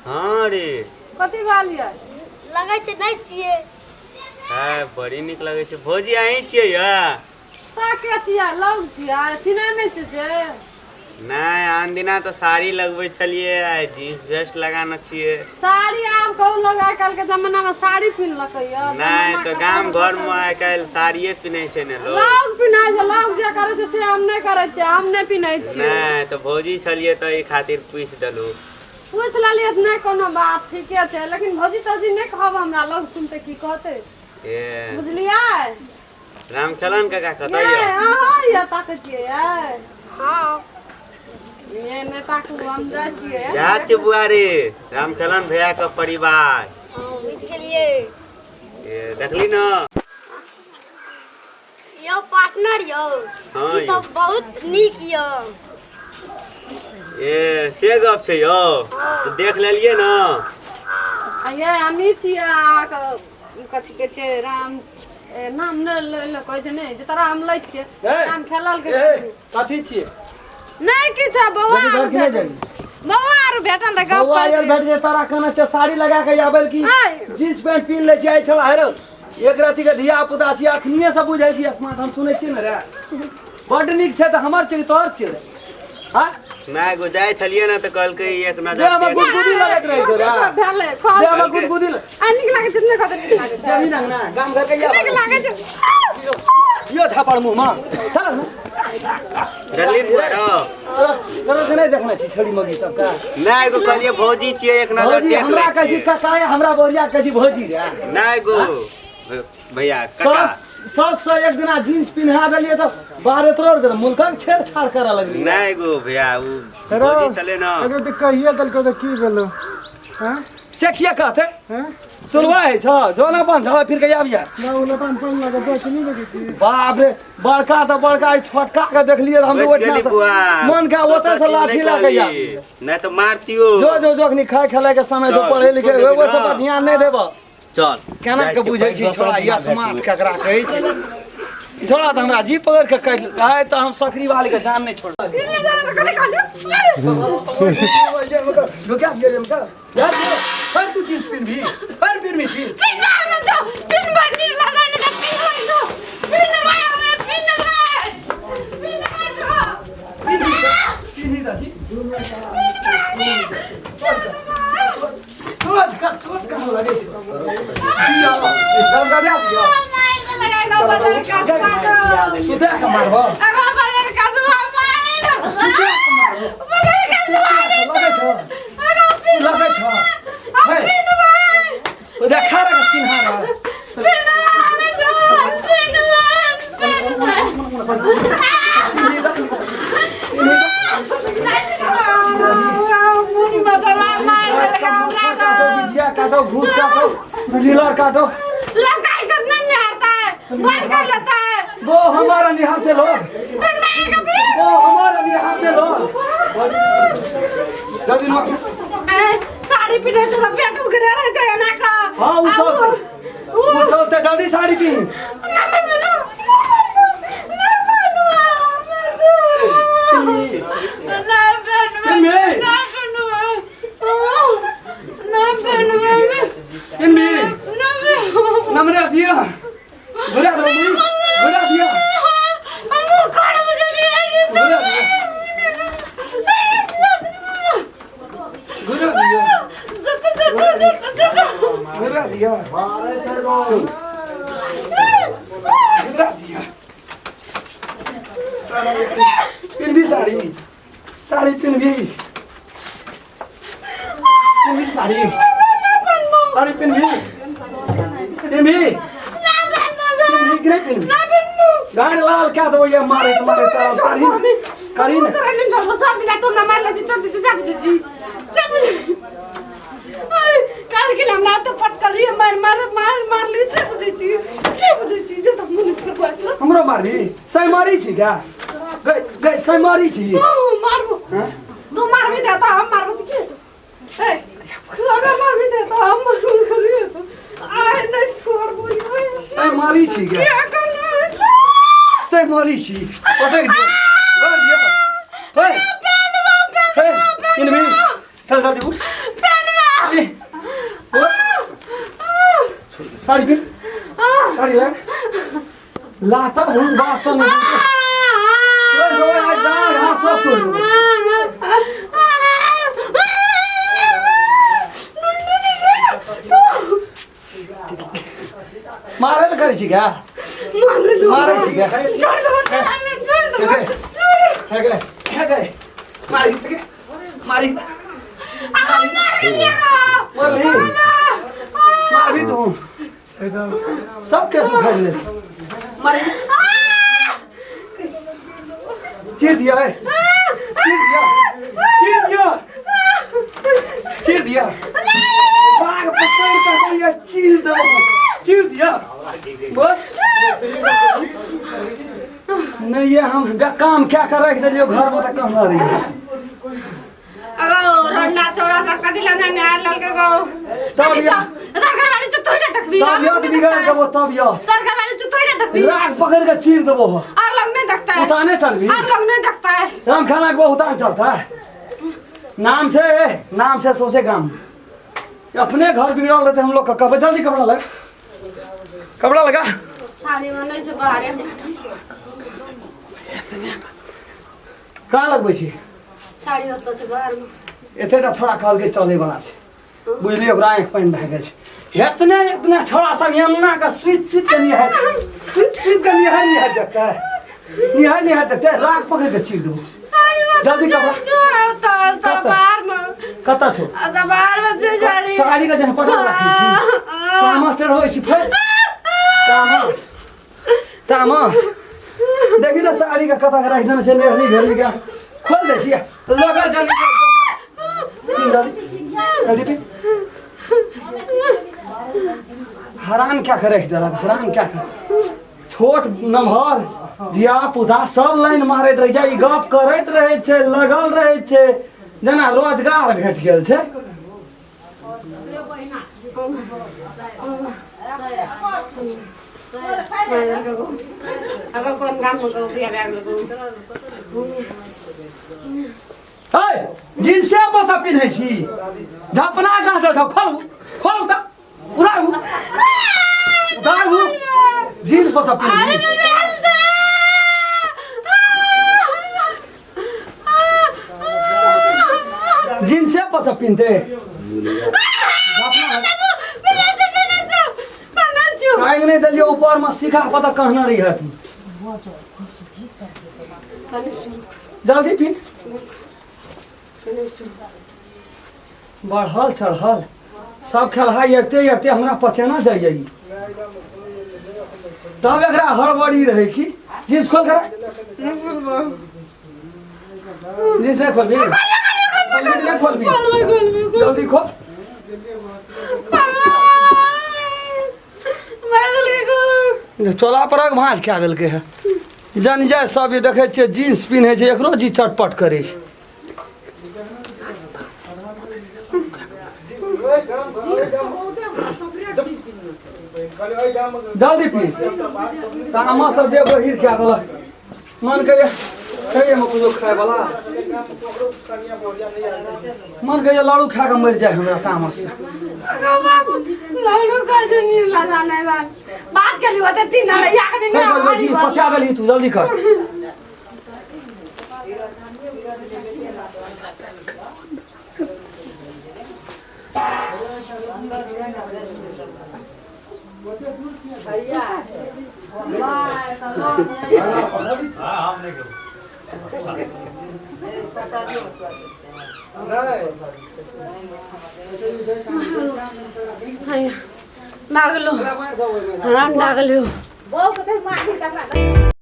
हँ रे। कथी कहलियै? लगै छै नहि छियै। है बड़ी नीक लगै छै। भौजी अहीं छियै यै? ता के छियै? लग छियै, चिन्है नहि छियै से? नहि, आन दिना तऽ साड़ी लगबै छलियै, आइ जींस वेस्ट लगाने छियै। साड़ी आब कहू लोग आइ काल्हि के जमाना में साड़ी पिन्हलकै यऽ। नहि तऽ गाम घर में आइ काल्हि साड़िये पिन्है छै ने लोग। लोग पिन्है छै, लोग जे करै छै से हम नहि करै छियै, हम नहि पिन्है छियै। नहि तऽ भौजी छलियै तऽ एहि खातिर पूछि देलहुँ। पूछि लेलियै तऽ नहि कोनो बात, ठीके छै, लेकिन भौजी तौजी नहि कहब हमरा, लोग सुनतै की कहतै। ए बुझलियै? रामखेलन काका कतऽ ये यऽ? अहाँ ये ताकै छियै ये? हँ। ये नहि ताकू, हम जाइ छियै। इएह छै बुआ रे रामखेलन भैया के परिवार। हँ, बुझि गेलियै। ए देखली न। यौ पार्टनर यौ। हँ ई यौ। तऽ बहुत नीक यौ। ए से गप छै यौ, तऽ देख लेलियै न। आ ये हमही छियै अहाँके कथी कहै छै राम, ए, नाम नहि लै लए कहै छै नहि जे तोरा हम लै छियै। ए, राम खेलल के ए, कथी छियै? नहि किछु बौआ। जल्दी घर की नहि जाबी? बौआ आर भेटल रहै गप बौआ यार करै। भेट जे तारा कहना छै साड़ी लगा के आबल की आय। जींस पैंट पिन्ह लै छी आइ छला हेरो एक राति के धिया पुता छी अखनिए से बुझै छी स्मार्ट हम सुनै छियै ने रे बड्ड नीक छै तऽ हमर छै कि तोहर छियै रे हाँ? माय गो जाइ छलियै ने तऽ कहलकै एक जे नजर हमर देख। गुदगुदी लगैत रहै छै रे भेलै जे हमर गुदगुदी आ नीक लागै छै नहि कहतै नीक लागै छै जमीन अंगना गाम घर के नीक लागै छै। यो झापड़ मुँह में चल ना। देखली बुआ रौ? तोरा तोरा के नहीं देखना छी छड़ी मगी सबका। नहि गो कहलियै भौजी छियै एक नजर भौजी देख हमरा लै कहै छी छियै। काका हमरा बोरिया कहै छी भौजी रे। नहि गो भैया काका शौक शौक से एक दिना जींस पिन्हा देलियै तऽ बाहर तोड़ के मुल्कक छेड़छाड़ करऽ लगली। नहि गो भैया उ भौजी छलै ने। अरे तऽ कहिए देलको तऽ की भेलो? हाँ? से किया कहते? हाँ? सुनवा है छ जो ना अपन झड़ा फिर के आबि जा। ना ओ लताम पानि लगा दे नहीं देखै छी। बाप रे बड़का तऽ बड़का ई छोटका के देखलियै तऽ हम बचि ओहिठिना गेली से बुआ। मन के ओतऽ दोसर से चीज लाठी नहि लऽ के कहली। आबि। नहि तऽ मारतियो। जो जो जो अखनी खाय खेलाय के समय चल, जो पढ़े लिखे स्कूल जेबही ओहि सब ना? पर ध्यान नहि देबऽ। चल केना जाइ के छियै, बुझै छी दोसर छोड़ा दिना या स्मार्ट केकरा कहै छै। ई छोड़ा तऽ हमरा जी पकड़ के काटि आइ तऽ हम सकरी वाली के जान नहि छोड़। ढुका दियो रे हमका। यार फिर तू जींस पिन्हबी फिर पिन्हबी जींस। पिन्ही दादी। सोच कर सोच कहाँ लगे छौ? गदगदा दियो। सुते के मारबो। सुते के मारबो। लगे छौ। लगे छौ। हे। ओ देखा रे चिन्हा रे। बिजिया काटो घूस काटो जिलर काटो। वो हमारा निहारते लोग वो हमारा निहारते लोग जल्दी नो। साड़ी पिन्है छै तऽ पेट उघरे रहै छै एना कऽ। हाँ उछलते उछलते जल्दी साड़ी पीन। पिन्हबी नमरे दिया घुरा दो मुड़ी घुरा दिया घुरा दिया घुरा दिया घुरा दिया घुरा दिया पिन्हबी साड़ी साड़ी पिन्हबी पिन्हबी साड़ी साड़ी पिन्हबी पिन्हबी पिन्हबी कि नहीं पिन्हबी गाड़ लाल क्या दो ये मारे तुम्हारे तार करी करी ना। हमरो मारबी सही मारी छी क्या गई गई सही मारी छी। हाँ? तू मारबी देता हम मारबो तऽ की हेतौ? ए, तू हमरा मारबी देता हम मारबो तऽ की हेतौ? आइ नहि छोड़बो ई। सही मारी छी क्या किया करना छै? सही मारी छी पटक दियो मार दियो हे हे इनमी चल जल्दी उठ। साड़ी पिन साड़ी लग लाता हूँ बात सब नहीं तोड़ दो आज डांड हाथ सब तोड़ दो मारे ल करै छी क्या मारै छी क्या हे गए हे गए मारी मारी मारली मारबी तू सब केस उखाड़ ले मारी चीर दिया है चीर दिया चीर दिया चीर दिया बाघ पकड़ कर दिया चीर दो चीर दिया बस नहीं ये हम काम क्या कर रख दिलियो घर में तक कहना रही अगो रंडा चौड़ा सब कथी लना न्याय ललके गो तब या तोर घर वाले जो तोड़ देखबी तब या बिगड़ देबो तब या तोर घर वाले जो तोड़ देखबी राग पकड़ के चीर देबो और लोग नहीं देखता है उताने चलबी और लोग नहीं देखता है राम खाना के उतान चलता है नाम से नाम से सोचे काम अपने घर बिगड़ लेते हम लोग का कपड़ा जल्दी कपड़ा लगा कपड़ा लगा साड़ी में नहीं छे बाहर कहाँ लगबै छी साड़ी होतो छे बाहर में एतेटा छोड़ा कहलकै चलै वाला छै बुझलियै ओकरा आँखि पानि भए गेल छै एतने एतने छोड़ा सब एना कऽ सुति सुति कऽ निहार सुति सुति कऽ निहार निहार देखतै निहार निहार देखतै राग पकड़ि कऽ चीर देबो साड़ी में जल्दी कपड़ा। तो कतऽ? बाहर में कतऽ छौ तो बाहर में छे साड़ी साड़ी के जहाँ पकड़ राखै छी तामस चढ़बै छी फेर तामस तामस देखी तऽ साड़ी के कतऽ के राखि देने छै नेहनी भेल के खोल दै छियै लगा जल्दी जल्दी जल्दी पी हरान क्या के राखि देलक हरान क्या के छोट नमहर धिया पुता सब लाइन मारैत रहै छै ई गप करैत रहै छै लगल रहै छै जेना रोजगार भेट गेल छै अगर कोन गाम में गो बिया भए गेल गो है जींसे पर सब पिन्है छी झपना कहाँ चल छौ खोलू खोलू तऽ उतारू उतारू जींस पर सब पिन्है छी जींसे पर सब पिन्हते टांग नहीं देलियो ऊपर में सीखा पता कहना रही है तू जल्दी पिन बढ़ल चढ़ल सब खेलहा अबिते अबिते हमरा पचेना जाइए ई। तब एकरा हड़बड़ी रहे की जींस खोल कर जींस नहीं खोलबी खोलबी कि नहीं खोलबी जल्दी खोल चोला पर भाँज खा देलकै है जन जाय सब ई देखै छियै जींस पिन्है छै एकरो जी चटपट करै छै जल्दी पी तामा सब देह बहिर कए देलक मन कहिए कहिए हम कुछो खाय वाला मन कहिए लाड़ू खा कऽ मरि जाय हमरा तामस से लाडू का जो नहीं लगा नहीं बात बात कर लियो तो तीन हला या के हे बलबे जी पचा देलही तू जल्दी कर मागलो हराम डागलो